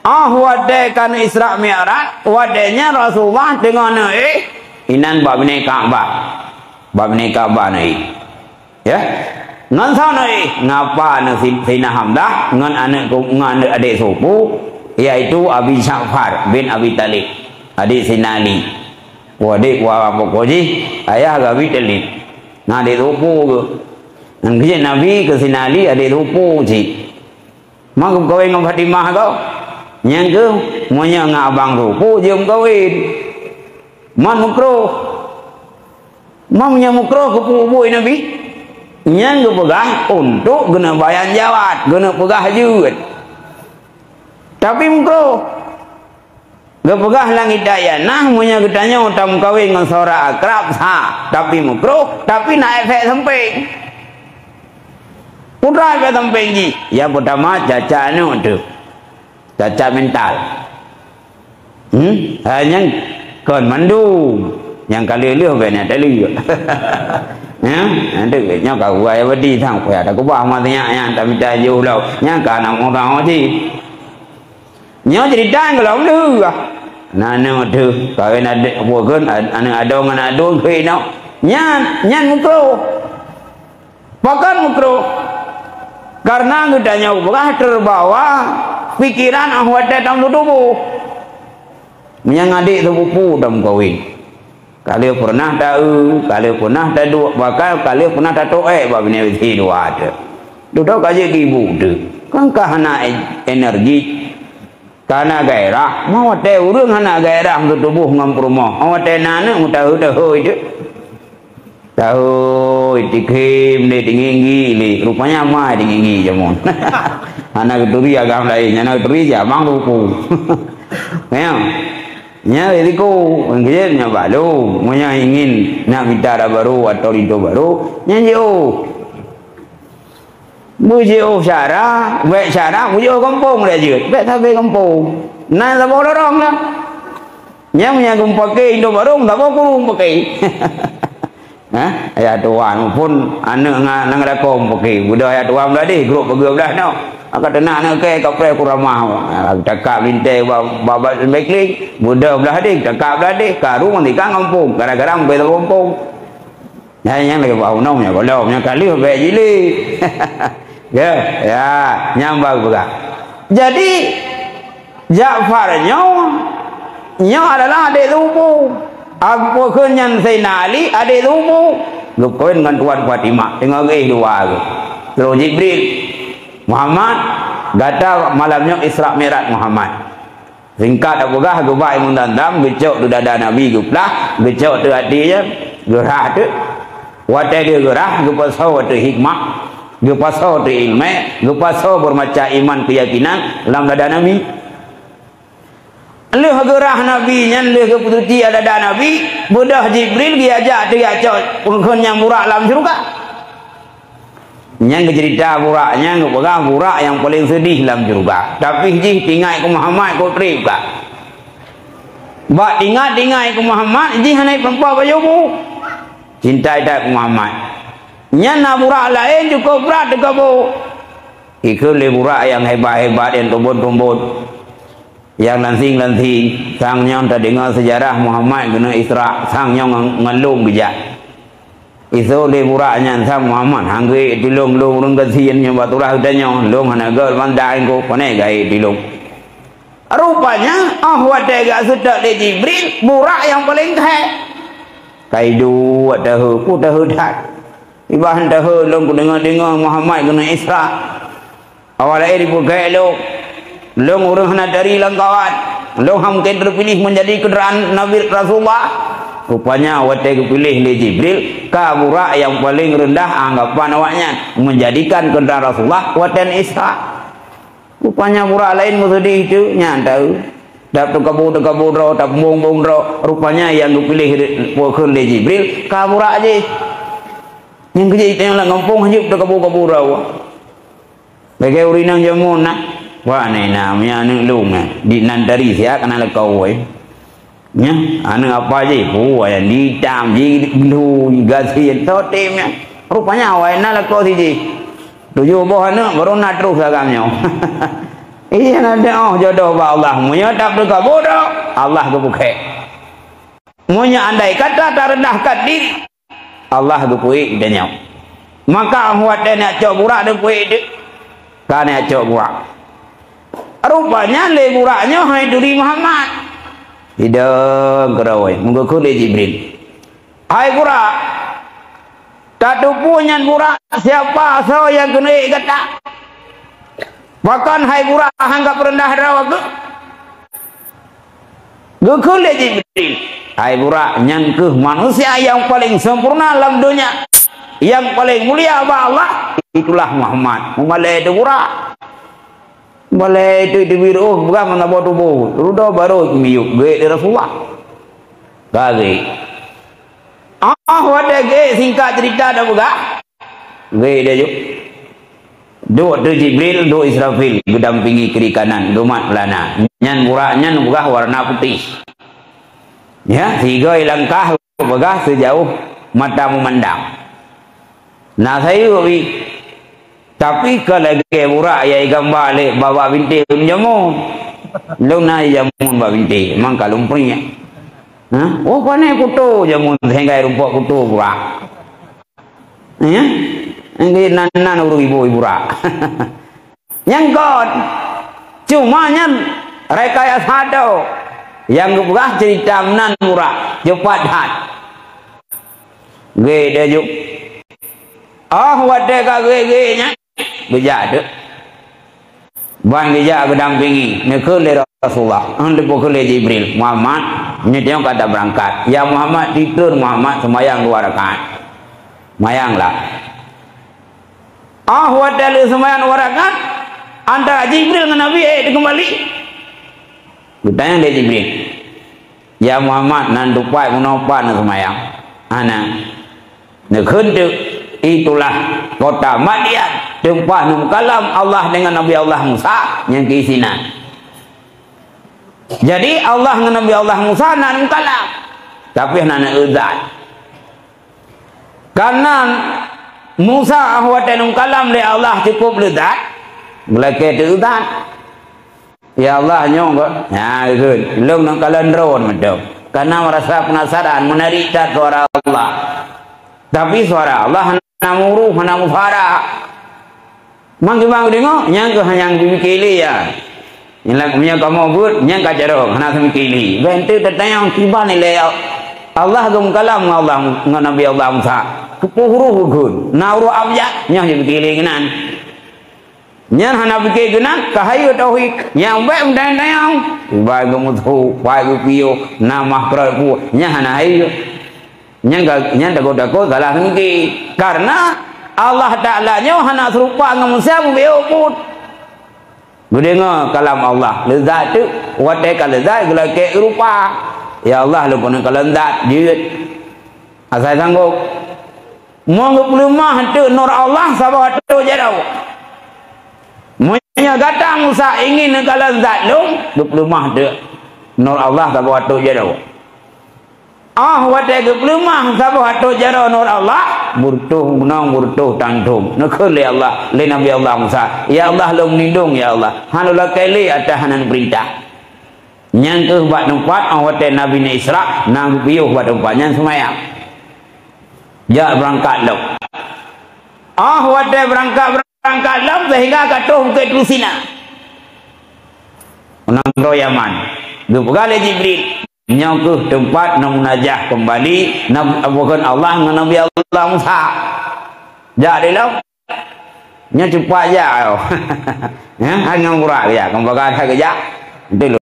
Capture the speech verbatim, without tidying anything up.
Ah, watèe ka neu-Isra Mi'raj, watèe nyan Rasulullah teungoh neuéh, inan bak binéh Ka'bah. Bak binéh Ka'bah neuéh. Ya. Ngon soe neuéh? Ngon apa neu si-, Saidina Hamzah, ngon aneuk ku-, ngon aneuk adék sepupu, yaitu Abi Ja'far bin Abi Thalib, adék Saidina Ali. Wah, adék wah apa ko jih? Ayah Abi Thalib. Ngon adék sepupu geuh. Ngon keu Nabi keu Saidina Ali adék sepupu cit. Man geupeukawen ngon Fatimah ko? Nyan keuh, meunyoe ngon abang sepupu jeuet meukawen. Man meukruh. Man meunyoe meukruh keu peubuet Nabi, nyan geupeugah untuk geuneuk bayan jawat, geuneuk peugah jeuet. Tapi meukruh. Geupeugah lam kitab Ianah, meunyoe geutanyoe tameukawen ngon seurang akrab, sah, tapi meukruh, tapi na efek samping. Peue efek samping jih? Nyang peutama, cacat aneuk teuh. Cacat mental. Hmm? Ha, nyan kon mandum. Nyang ka lheueh-lheueh bèk na taleuek. Ya, nanti nyoe ka gurèe abadi sang payah takeubah masa nyan, nyan tamita jiôh lom. Nyan ka aneuk muda cit. Nyoe ceurita nyang gohlom lheueh. Na aneuk teuh, kawen adék, apa kheun, aneuk adoe ngon aduen keu inong. Nyan, nyan meukruh. Pakon meukruh? Karena geutanyoe peugah teubawa pikiran óh watèe tameutuboh. Meunyoe ngon adék sepupu tameukawen. Ka lheueh peureunah taeu, ka lheueh peureunah taduek, bahkan ka lheueh peureunah tatoh èk bak binéh bisi dua teuh. Dudoe ka jeuet keu ibu teuh. Kan ka hana e-, energi, ka hana gairah. Meunyoe watèe ureueng hana gairah meututoboh ngon peurumoh, watèe na aneuk meutahôi-tahôi teuh. Tahôi, tikhem lé, tinggi-tinggi lé. Rupanya mai tinggi-tinggi jameun. Hana geuturi agam laén, hana geuturi jamang ruku. Nyan. Nyan risiko, nyan bak lôn. Meunyoe ingin nak mita dara barô atau linto barô, nyan jiôh. Beujiôh syara, bèk syara, beujiôh gampông dah jeuet. Bèk sabe gampông. Na saboh lorong lah. Nyang, nyang geupake inong barô, saboh kureueng pake. Ha? Ayah tuan pun aneuk ngan, ngan lakoe pake. Beudoh ayah tuan blah deh, grup peugah blah nyoe. Maka teunak aneuk kèe kapreh kuramah. Ha, takab lintèe ba, ba, ba, bekling. Beudoh blah deh, takab blah deh. Karu ngon ikan gampông. Gara-gara meukai gampông. Nyan nyang lagèe bak unong nyan gohlom, nyang ka lheueh bèk jilèe. Ya, ya, nyang ba geupeugah. Jadi, Ja'far nyoe, nyoe adalah adék sepupu. Apa kheun nyan Saidina Ali, adék sepupu. Geukheun ngon Tuan Fatimah, teungoh geuéh dua geuh. Troh Jibril, "Muhammad, gata malam nyoe Isra Mi'raj, Muhammad." Singkat tapeugah, geuba imeum Zamzam, geucok teuh dada Nabi geuplah, geucok teuh até nyan, geurhah teuh. Watèe lheueh geurhah, geupasoe teuh hikmah, geupasoe teuh ileumèe, geupasoe beureumaca iman keuyakinan lam dada Nabi. Lheueh geurhah Nabi nyan, lheueh geupeuseuci dada Nabi, beudoh Jibril geujak teuh jak cok peungkheun nyang Burak lam syeuruga. Nyang geuceurita Burak nyan geupeugah Burak nyang paleng seudeh lam syeuruga. Tapi jih teuingat keu Muhammad keu trép ka. Bak teuingat-teuingat keu Muhammad jih hana jipeureumpok bak yoh bu. Cinta that keu Muhammad. Nyan na Burak laén cukôp brat teukabu. Ikheun lé Burak nyang hebat-hebat nyang tumbon-tumbon. Nyang lansing-lansing, sang nyoe tadeungoe seujarah Muhammad keuneuk Isra, sang nyoe ngon, ngon lôn geujak. Isôk lé Burak nyan sang Muhammad, "Hana geuék tulông lôn ureueng gasien nyoe bak turah geutanyoe, lôn hana göt mantang ko, pane geuék tulông." Rupanya, óh watèe geuseutôt lé Jibril, Burak nyang paleng kèe. Ka iduek teuheu, peue teuheu that. Iban teuheu lôn kudeungoe-deungoe Muhammad keuneuk Isra. Awak laén jipeugah lôn, lôn ureueng hana tari lam kawat. Lôn hana mungken teupiléh meunjadi keundaraan Nabi Rasulullah. Rupanya watèe geupiléh lé Jibril, ka Burak nyang paleng reundah anggapan awaknyan, meunjadikan keundaraan Rasulullah watèe Isra. Rupanya Burak laén meuseudeh teuk, nyan taeu. Dap teukabu-teukabu droe, dap bong-bong droe. Rupanya nyang geupiléh peukheun lé Jibril, ka Burak jih. Nyang keujeuet itanyong lam gampông hanjeuet teukabu-kabu droe. Lagèe ureueng inong jameun na. Wah, nyan na, meunyo aneuk lôn na. Di nan tari siat kana lakoe. Nya, aneuk apa jih? Pu, ayah di itam, ji lu, gasien, soe tem nyan. Rupanya awai na lakoe si jih. Tujoh boh aneuk, baru na troh sagam nyoe. Iya na doa jodoh bak Allah. Meunyoe tapeugah bodoh, Allah geupeukhek. Meunyoe andai kata tarendahkan diri, Allah geupeuék geutanyoe. Maka watée neujak cok Burak, neupeuék deuek. Ka neujak cok Burak. Rupanya lé Burak nyoe hai turi Muhammad. Idong keurôi, meugeukheun lé Jibril. Hai Burak, tateupeue nyan Burak, siapa soe nyang keuneuk gata? Pakon hai Burak hana peureundah droe geuh? Geukheun lé Jibril, "Hai Burak, nyan kheueh manusia nyang paleng sempurna lam donya, nyang paleng mulia bak Allah, itulah Muhammad." Meumalée teuh Burak. Meumalée teuh teubiet, oh, peugah meusaboh tuboh. Rudôh barô miyueb geuék lé Rasulullah. Ka geuék. Ah, watée geuék, singkat cerita tapeugah. Geuék laju. Duek teuh Jibril, duek Israfil, geudampingi kiri kanan, geumat peulana. Nyan Burak nyan peugah warna putéh. Ya, sigoe langkah peugah sijauh mata meumandang. Na sayeuek pih. Tapi ka lagée Burak nyang gamba lé bak bintéh lôn jameun. Lôn na jameun bak bintéh, mang ka lôn priek. Ha? Oh, pane kuto jameun sehingga rumpok kuto Burak. Ya? Enggai nan, nan ureuëng ibu Burak. Nyang kon. Cuma nyan rekayasa tho. Nyang geupeugah cerita meunan Burak. Cepat that. Geuék laju. Oh, watée ka geuék-geuék nyan. Geujak teuk. Ban geujak geudampingi, neukheun lé Rasulullah, han teupeu kheun lé Jibril, "Muhammad, nyoe tanyoe ka tabeurangkat. Ya Muhammad, titun Muhammad seumayang dua rakaat. Seumayanglah." Ah, watée lheueh seumayang dua rakaat, antara Jibril ngon Nabi, eh, dikeumbali. Geutanyong lé Jibril, "Ya Muhammad, nan teumpat bunoe pat neuseumayang?" "Hana." Neukheun teuk, "Itulah kota Madyan, teumpat neumeukalam Allah dengan Nabi Allah Musa nyang keu sinan." Jadi, Allah ngon Nabi Allah Musa na neumeukalam, tapi hana neueu zat. Karena Musa watée neumeukalam lé Allah cukup lé zat, geulakée teueu zat. Ya Allah, nyoe keuh. Nyan, geukheun, lôn neumeukalam droe mantong. Karena merasa penasaran, menarik that suara Allah. Tapi suara Allah hana meuruh, hana meusuara. Mang kiban geudeungoe, nyan keuh nyang geupike lé, ya. Nyan, meunyoe kamoe buet, nyan ka carông, hana geupike lé. Bah teuk tatanyong kiban ilée Allah geumeukalam ngon Allah, ngon Nabi Allah Musa. Keupeue huruf geukheun? Na huruf abjad, nyoe geupike lé keunan. Nyan hana pike keunan, ka hayeu tauhid. Nyang bék meudayang-dayang, bai geumeusu, bai geupiôh, na makhraj peue, nyan hana hayeu. Nyan ga-, nyan takot-takot salah seumiké. Karena Allah Taala nyoe hana seurupa ngon manusia, mubiôh pun. Geudeungoe kalam Allah, leuzat teuk, watée ka leuzat geulakée rupa. Ya Allah, lôn keuneuk kalon zat jeuet. Asai sanggob. Meunyoe geupeuleumah teuk nur Allah saboh ateueh jaroe. Meunyoe gata Musa ingin neukalon zat lôn, geupeuleumah teuk nur Allah saboh ateueh jaroe. Ah, watée geupeuleumah saboh ateueh jaroe nur Allah, beureutoh gunong, beureutoh tantom. Neukheun lé Allah, lé Nabi Allah Musa, "Ya Allah, lôn meulindong, ya Allah. Hana lôn lakée lé ata hana neupeurintah." Nyan keuh bak teumpat, ah, watée Nabi na Isra, na geupiôh bak teumpat nyan seumayang. Jak beurangkat lom. Ah, watée beurangkat-beurangkat lom, seuhingga ka troh Bukét Tursina. U nanggroe Yaman. Geupeugah lé Jibril, "Nyoe keuh teumpat na munajah keumbali, na-, bukon Allah ngon Nabi Allah Musa." Jak di lom. Nyoe cupak jak. Ya, hana urat jak. Keumbangkan hana geujak. Enteuk